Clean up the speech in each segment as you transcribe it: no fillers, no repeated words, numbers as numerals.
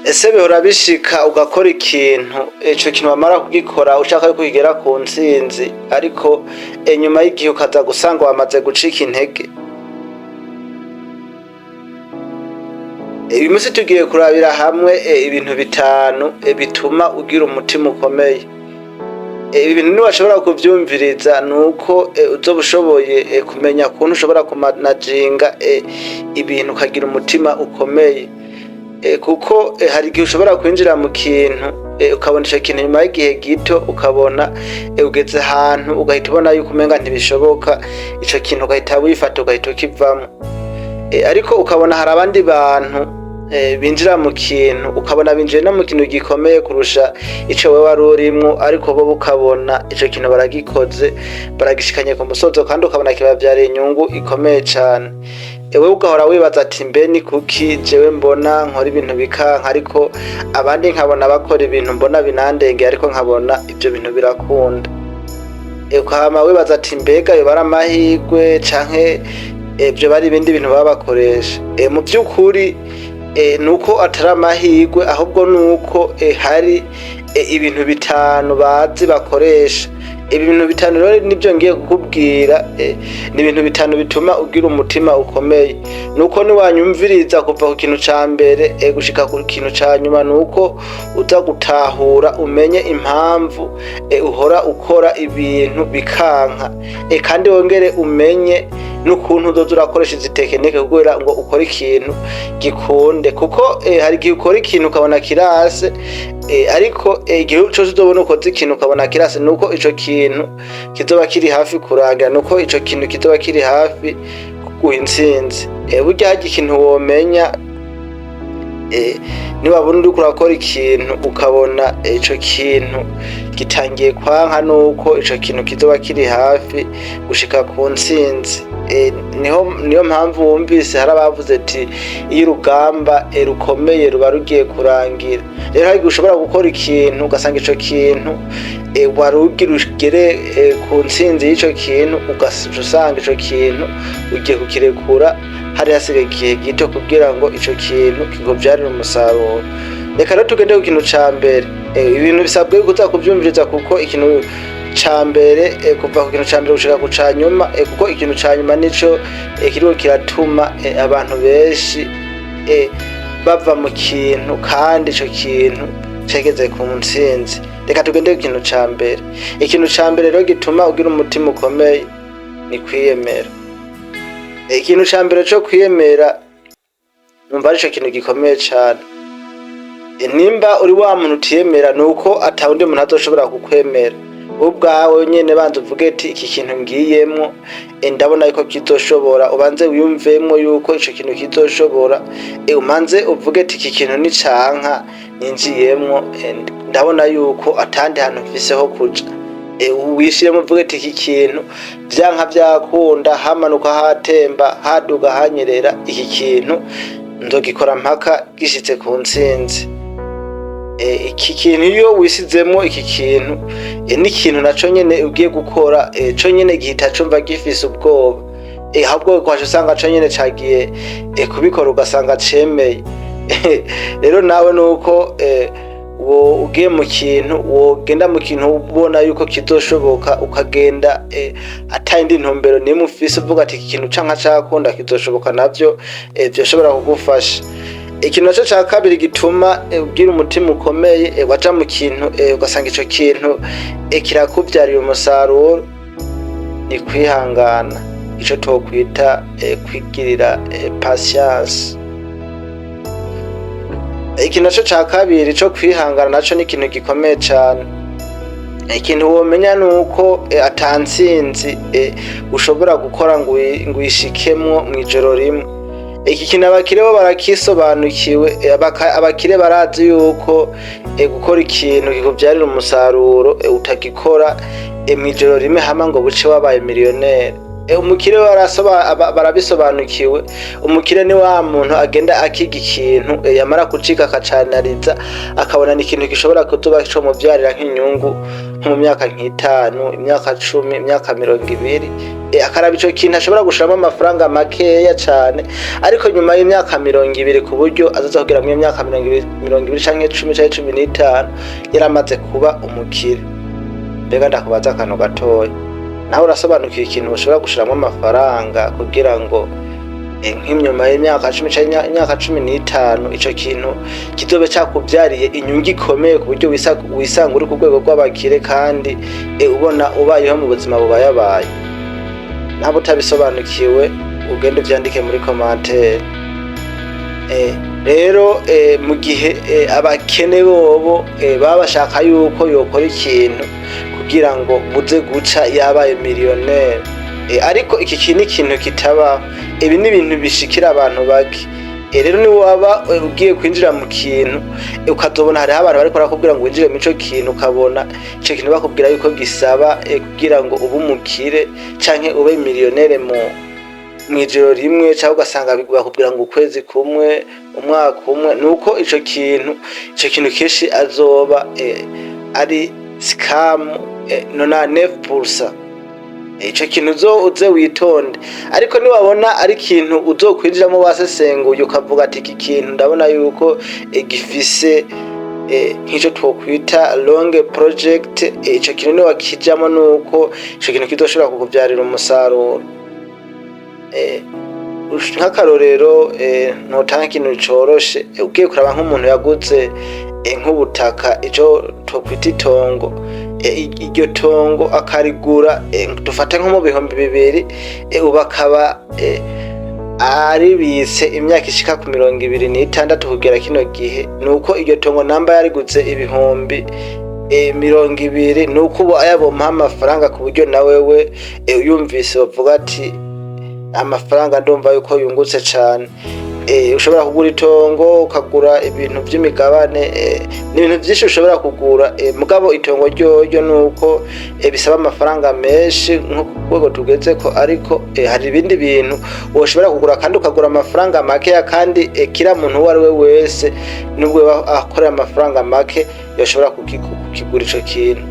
Ese bihora bishika ugakora ikintu, ico kintu wamara kugikora ushaka yuko kigera ku ntsinzi, ariko inyuma y'igihe ukaza gusanga wamaze gucika intege? Uyu munsi tugiye kurabira hamwe ibintu bitanu bituma ugira umutima ukomeye. Ibi bintu niwashobora kuvyumviriza nuko uzoba ushoboye kumenya ukuntu ushobora kumanaginga ibintu ukagira umutima ukomeye. Kuko hari igihe ushobora kwinjira mu kintu, ukabona ico kintu nyuma y'igihe gito, ukabona ugeze ahantu ugahita ubona yuko umenga ntibishoboka, ico kintu ugahita wifata ugahita ukivamwo. Ariko ukabona hari abandi bantu binjira mu kintu, ukabona binjiye no mu kintu gikomeye kurusha ico wewe wari urimwo, ariko bo ukabona ico kintu baragikoze, baragishikanye ku musozo, kandi ukabona kibavyariye inyungu ikomeye cane. Wewe ugahora wibaza ati: "Mbe ni kuki jewe mbona nkora ibintu bikanka, ariko abandi nkabona bakora ibintu mbona binandengeye, ariko nkabona ivyo bintu birakunda?" Ukahama wibaza ati: "Mbega yoba ari amahirwe canke vyoba ari ibindi bintu baba bakoresha?" Mu vy'ukuri nuko atari amahirwe, ahubwo nuko hari ibintu bitanu bazi bakoresha. Ibi bintu bitanu rero nivyo ngiye kukubwira. Ni ibintu bitanu bituma ugira umutima ukomeye. Nuko niwanyumviriza kuva ku kintu ca mbere gushika ku kintu ca nyuma, nuko uza gutahura umenye impamvu uhora ukora ibintu bikanka, kandi wongere umenye n'ukuntu uzoza urakoresha izi tekinike kugira ngo ukore ikintu gikunde. Kuko hari igihe ukora ikintu ukabona kirase, ariko igihe cose uzobona ukoze ikintu ukabona kirase, nuko ico kintu kizoba kiri hafi kurangira, nuko ico kintu kizoba kiri hafi kuguha intsinzi. Burya harya ikintu womenya, niwabona uriko urakora ikintu ukabona ico kintu gitangiye kwanka, nuko ico kintu kizoba kiri hafi gushika ku ntsinzi. Niho niyo mpamvu wumvise hari abavuze ati: "Iyo urugamba rukomeye ruba rugiye kurangira." Rero hari igihe ushobora gukora ikintu ugasanga ico kintu wari ugira ugere ku ntsinzi y'ico kintu, ugaca usanga ico kintu ugiye kukirekura hari hasigaye igihe gito kugira ngo ico kintu kikuvyarire umusaruro. Reka rero tugende ku kintu ca mbere. Ibintu bisabwa yuko uza kuvyumviriza, kuko ikintu ca mbere, kuva ku kintu ca mbere gushika ku ca nyuma, kuko ikintu ca nyuma nico kiriko kiratuma abantu benshi bava mu kintu kandi ico kintu cegeze ku ntsinzi. Reka tugende ku kintu ca mbere. Ikintu ca mbere rero gituma ugira umutima ukomeye ni kwiyemera. Ikintu ca mbere co kwiyemera, numva arico kintu gikomeye cane. Nimba uri wa muntu utiyemera, nuko ata wundi muntu azoshobora kukwemera. Wowe ubwawe nyene banza uvuge ati: "Iki kintu ngiyemwo, ndabona yuko kizoshobora." Ubanze wiyumvemwo yuko ico kintu kizoshobora. Umanze uvuge ati: "Iki kintu nicanka ninjiyemwo, ndabona yuko atandi hantu mfise ho kuja." Wishiremwo uvuge ati: "Iki kintu vyanka vyakunda, hamanuka hatemba, haduga hanyerera, iki kintu nzogikora mpaka gishitse ku ntsinzi." Iki kintu iyo wisizemwo iki kintu, n'ikintu naco nyene ugiye gukora, co nyene gihita cumva gifise ubwoba, ahubwo ukaca usanga co nyene cagiye kubikora, ugasanga cemeye. Rero nawe nuko wo ugiye mu kintu, wogenda mu kintu ubona yuko kizoshoboka, ukagenda ata yindi ntumbero nimwe ufise, uvuga ati: "Iki kintu canka cakunda kizoshoboka." Navyo vyoshobora kugufasha. Ikintu naco ca kabiri gituma ugira umutima ukomeye, waja mu kintu ugasanga ico kintu kirakuvyarira umusaruro, ni kwihangana, ico twokwita kwigirira patience. Ikintu naco ca kabiri co kwihangana naco ni ikintu gikomeye cane. Ikintu womenya nuko ata ntsinzi ushobora gukora ngo uyishikemwo mw'ijoro rimwe. Iki kintu abakire bo barakisobanukiwe. Abakire barazi yuko gukora ikintu kikuvyarira umusaruro utagikora mw'ijoro rimwe hama ngo buce wabaye miliyoneri. Umukire we barabisobanukiwe. Umukire ni wa muntu agenda akiga ikintu, yamara kucika akacanariza, akabona ni ikintu gishobora kuzoba comuvyarira nk'inyungu nko mu myaka nk'itanu, imyaka 10, imyaka 20. Akaraba ico kintu ashobora gushiramwo amafaranga makeya cane, ariko nyuma y'imyaka 20, ku buryo azoza kugera mu myaka 20, 20 canke 10 canke 15, yaramaze kuba umukire. Mbega ndakubaza akantu gatoya: nawe urasobanukiwe ikintu ushobora gushiramwo amafaranga kugira ngo nk'inyuma y'imyaka 10 canke imyaka 15 ico kintu kizobe cakuvyariye inyungu ikomeye, ku buryo wisanga uri ku rwego rw'abakire kandi ubona ubayeho mu buzima bubayabaye? Naba utabisobanukiwe, ugende uvyandike muri commentaire. Rero mu gihe abakene bobo baba bashaka yuko yokora ikintu kugira ngo buze guca yabaye millionnaire. Ariko iki kintu ni ikintu kitabaho. Ibi ni ibintu bishikira abantu bake. Rero ni waba ugiye kwinjira mu kintu, ukazobona hariho abantu bariko barakubwira ngo winjire mu ico kintu, ukabona ico kintu bakubwira yuko gisaba kugira ngo ube umukire canke ube millionnaire mu mw'ijoro rimwe, canke ugasanga bakubwira ngo ukwezi kumwe, umwaka umwe, nuko ico kintu kenshi azoba ari scam 99%. Ico kintu uze witonde. Ariko niwabona ari ikintu uzokwinjiramo wasesenguye, ukavuga ati: "Iki kintu ndabona yuko gifise nk'ico twokwita long project," ico kintu niwakijamwo, nuko ico kintu kizoshobora kukuvyarira umusaruro. Nk'akarorero, notanga ikintu coroshe. Ugiye kuraba nk'umuntu yaguze nk'ubutaka, ico twokwita itongo, iryo tongo akarigura, dufate nko mu 2000, ubu akaba aribitse imyaka ishika ku 26 kugera kino gihe, nuko iryo tongo namba yariguze 20.000, nuko ubu ayabomuha amafaranga ku buryo na wewe uyumvise bavuga ati: "Amafaranga ndumva yuko yungutse cane." Ushobora kugura itongo, ukagura ibintu vy'imigabane, ni ibintu vyinshi ushobora kugura. Mugabo itongo ryoryo nuko bisaba amafaranga menshi nko ku rwego tugezeko, ariko hari ibindi bintu woshobora kugura kandi ukagura amafaranga makeya, kandi kira muntu uwo ari we wese, nubwo yoba akorera amafaranga make, yoshobora kukigura ico kintu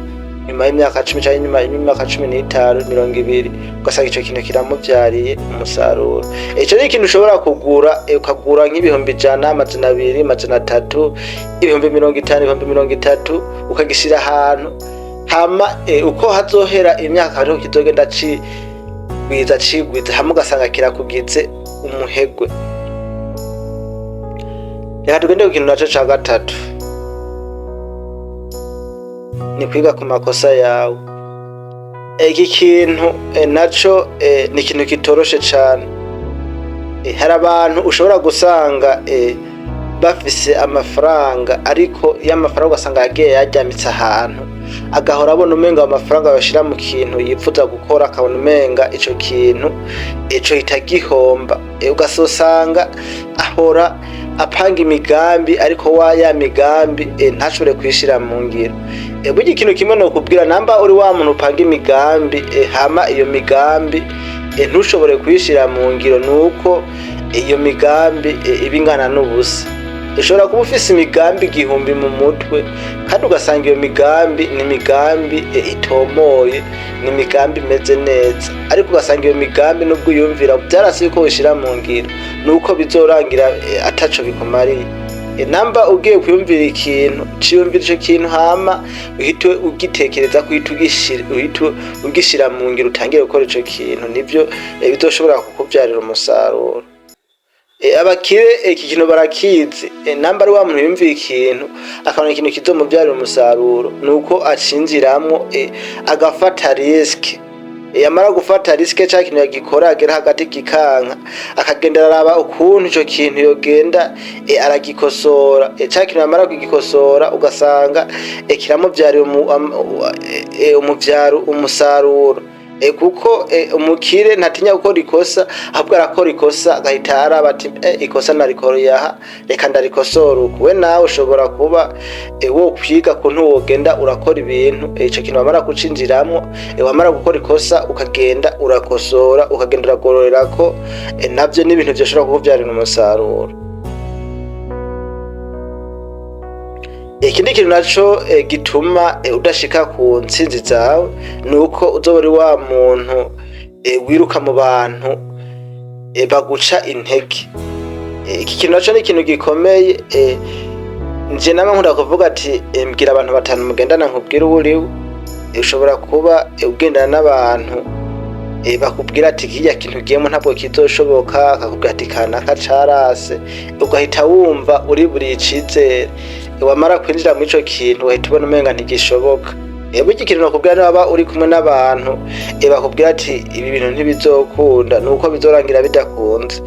nyuma y'imyaka 10 canke nyuma y'imyaka 15, 20, ugasanga ico kintu kiramuvyariye umusaruro. Ico ni ikintu ushobora kugura, ukagura nk'ibihumbi 100, 200, 300, 50.000, 30.000, ukagishira ahantu hama uko hazohera imyaka hariho kizogenda cigwiza, cigwiza, hamwe ugasanga kirakugize umuherwe. Reka tugende ku kintu naco ca gatatu, ni kwiga ku makosa yawe. Iki kintu naco ni ikintu kitoroshe cane. Hari abantu ushobora gusanga bafise amafaranga, ariko iyo amafaranga ugasanga yagiye yaryamitse ahantu, agahora abona umenga ayo mafaranga yoshira mu kintu yipfuza gukora, akabona umenga ico kintu ico hita gihomba. Ugasosanga ahora apanga imigambi, ariko wa ya migambi ntashobore kuyishira mu ngiro. Burya ikintu kimwe nokubwira: namba uri wa muntu upanga imigambi, hama iyo migambi ntushobore kuyishira mu ngiro, nuko iyo migambi iba ingana n'ubusa. Ushobora kuba ufise imigambi 1000 mu mutwe, kandi ugasanga iyo migambi ni imigambi itomoye, ni imigambi imeze neza, ariko ugasanga iyo migambi nubwo uyumvira vyarase yuko wishira mu ngiro, nuko bizorangira ataco bikumariye. Namba ugiye kwiyumvira ikintu, ciyumvira ico kintu, hama uhite ugitekereza ko uhite ugishira mu ngiro, utangire gukora ico kintu, nivyo bizoshobora kukuvyarira umusaruro. Abakire iki kintu barakizi. Namba ari wa muntu yumviye ikintu, akabona ikintu kizomuvyarira umusaruro, nuko acinjiramwo, agafata risque. Yamara gufata risque, ca kintu yagikora, agera hagati kikanka, akagenda araraba ukuntu ico kintu yogenda aragikosora. Ca kintu yamara kugikosora, ugasanga kiramuvyarira umuvyaro umusaruro. Kuko umukire ntatinya gukora ikosa, ahubwo arakora ikosa agahita araba ati: "Ikosa narikoroye aha, reka ndarikosora uku." We nawe ushobora kuba wo kwiga kuntu wogenda urakora ibintu, ico kintu wamara kucinjiramwo, wamara gukora ikosa ukagenda urakosora, ukagenda uragororerako, navyo n'ibintu vyoshobora kukuvyarira umusaruro. Ikindi kintu naco gituma udashika ku ntsinzi zawe ni uko uzoba uri wa muntu wiruka mu bantu baguca intege. Iki kintu naco ni ikintu gikomeye. Nje nama nkunda kuvuga ati: "Mbwira abantu batanu mugendana nkubwire uwo uriwe." Ushobora kuba ugendana n'abantu bakubwira ati: "Kirya kintu ugiyemwo ntabwo kizoshoboka," akakubwira ati: "Kanaka carase," ugahita wumva uriburiye icizere. Wamara kwinjira muri ico kintu ugahita ubona umenga ntigishoboka. Burya ikintu nokubwira, niwaba uri kumwe n'abantu bakubwira ati: "Ibi bintu ntibizokunda," nuko bizorangira bidakunze.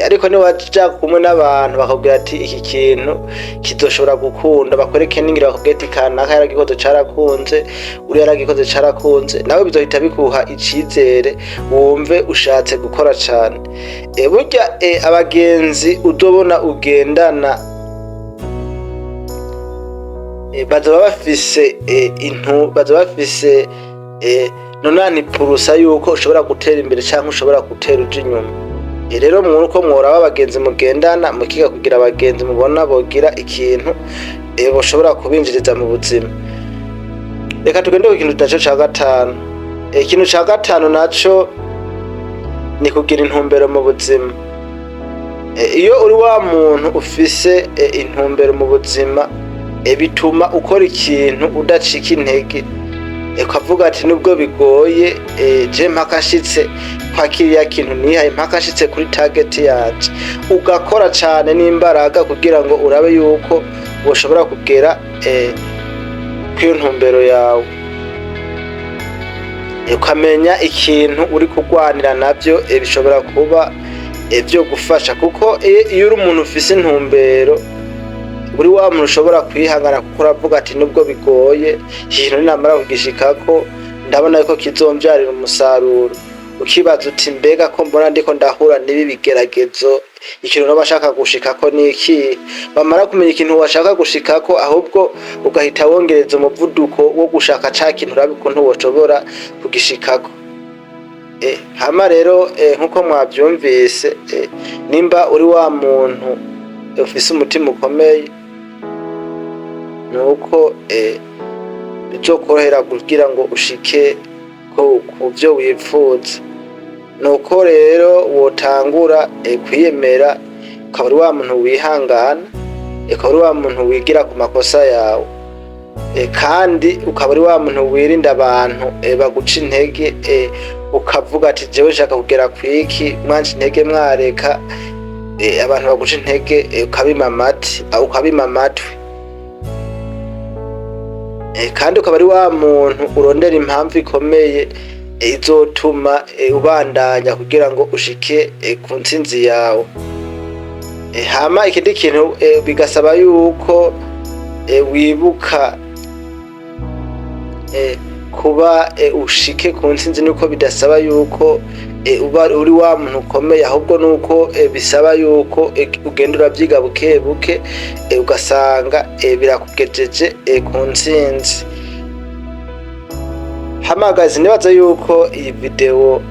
Ariko niwaja kumwe n'abantu bakakubwira ati: "Iki kintu kizoshobora gukunda," bakwereke n'ingiro, bakubwira ati: "Kanaka yaragikoze carakunze, uriya yaragikoze carakunze," nawe bizohita bikuha icizere, wumve ushatse gukora cane. Burya abagenzi uzobona ugendana bazoba bafise intu bazoba bafise 90% yuko ushobora gutera imbere canke ushobora gutera uja inyuma. Rero mwuko mworaba abagenzi mugendana, mukiga kugira abagenzi mubona bogira ikintu boshobora kubinjiriza mu buzima. Reka tugende ku kintu naco ca gatanu. Ikintu ca gatanu naco ni kugira intumbero mu buzima. Iyo uri wa muntu ufise intumbero mu buzima, bituma ukora ikintu udacika intege, ukavuga ati: "Nubwo bigoye, je mpaka nshitse kwa kiriya kintu nihaye, mpaka nshitse kuri target yanje." Ugakora cane n'imbaraga kugira ngo urabe yuko woshobora kugera kw'iyo ntumbero yawe. Ukamenya ikintu uri kurwanira navyo, bishobora kuba vyo gufasha, kuko iyo uri umuntu ufise intumbero, uri wa muntu ushobora kwihangana, kuko uravuga ati: "Nubwo bigoye, iki kintu ninamara kugishikako ndabona yuko kizomvyarira umusaruro." Ukibaza uti: "Mbega ko mbona ndiko ndahura n'ibi bigeragezo, ikintu noba nshaka gushikako ni ikihe?" Wamara kumenya ikintu washaka gushikako, ahubwo ugahita wongereza umuvuduko wo gushaka ca kintu, urabe ukuntu woshobora kugishikako. Hama rero, nkuko mwavyumvise, nimba uri wa muntu ufise umutima ukomeye, nuko bizokorohera kugira ngo ushike ku vyo wipfuza. Nuko rero wotangura kwiyemera, ukaba uri wa muntu wihangana, ukaba uri wa muntu wigira ku makosa yawe, kandi ukaba uri wa muntu wirinda abantu baguca intege, ukavuga ati: "Jewe nshaka kugera kwiki, mwanca intege mwareka." Abantu baguca intege ukabima amatwi. Kandi ukaba ari wa muntu urondera impamvu ikomeye izotuma ubandanya kugira ngo ushike ku ntsinzi yawe. Hama ikindi kintu, bigasaba yuko wibuka kuba ushike ku ntsinzi, nuko bidasaba yuko uba uri wa muntu ukomeye, ahubwo nuko bisaba yuko ugenda uravyiga buke buke, ugasanga birakugejeje ku ntsinzi. Hamagazi, nibaza yuko iyi video,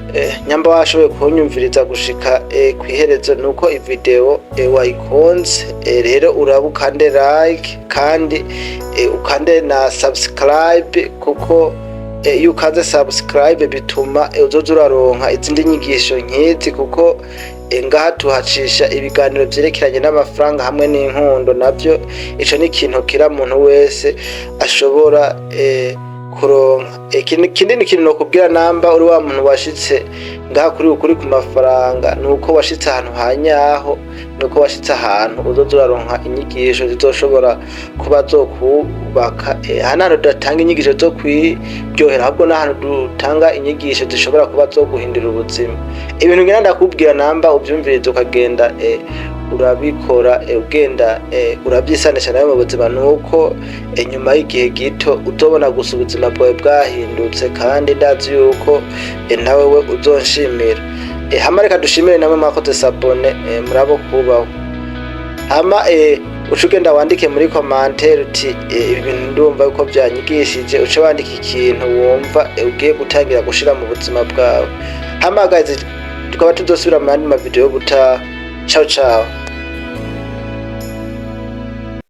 nyamba washoboye kunyumviriza gushika kw'iherezo, nuko iyi video wayikunze. Rero uraba ukande like, kandi ukande na subscribe, kuko iyo ukanze subscribe bituma uzoza uraronka izindi nyigisho nk'izi, kuko ngaha tuhacisha ibiganiro vyerekeranye n'amafaranga hamwe n'inkundo. Navyo ico ni ikintu kira muntu wese ashobora kuronka. Ikindi ni ikintu nokubwira, namba uri wa muntu washitse ngaha kuri ukuri ku mafaranga, nuko washitse ahantu hanyaho, nuko washitse ahantu uzoza uraronka inyigisho zizoshobora kuba zokubaka. Aha n'ahantu tudatanga inyigisho zo kwiryohera, ahubwo n'ahantu dutanga inyigisho zishobora kuba zoguhindura ubuzima. Ibintu ngenda ndakubwira, namba uvyumviriza ukagenda. Urabikora, ugenda urabyisanisha nawe mu buzima, nuko nyuma y'igihe gito uzobona gusa ubuzima bwawe bwahindutse, kandi ndazi yuko nawe we uzonshimira. Hama reka dushimire namwe mwakoze s'abonner, murabo kubaho. Hama uca ugenda wandike muri commentaire uti: "Ibi bintu ndumva yuko vyanyigishije." Uce wandika ikintu wumva ugiye gutangira gushira mu buzima bwawe. Hama guys, tukaba tuzosubira mu yandi mavideo y'ubutaha. Ciao ciao.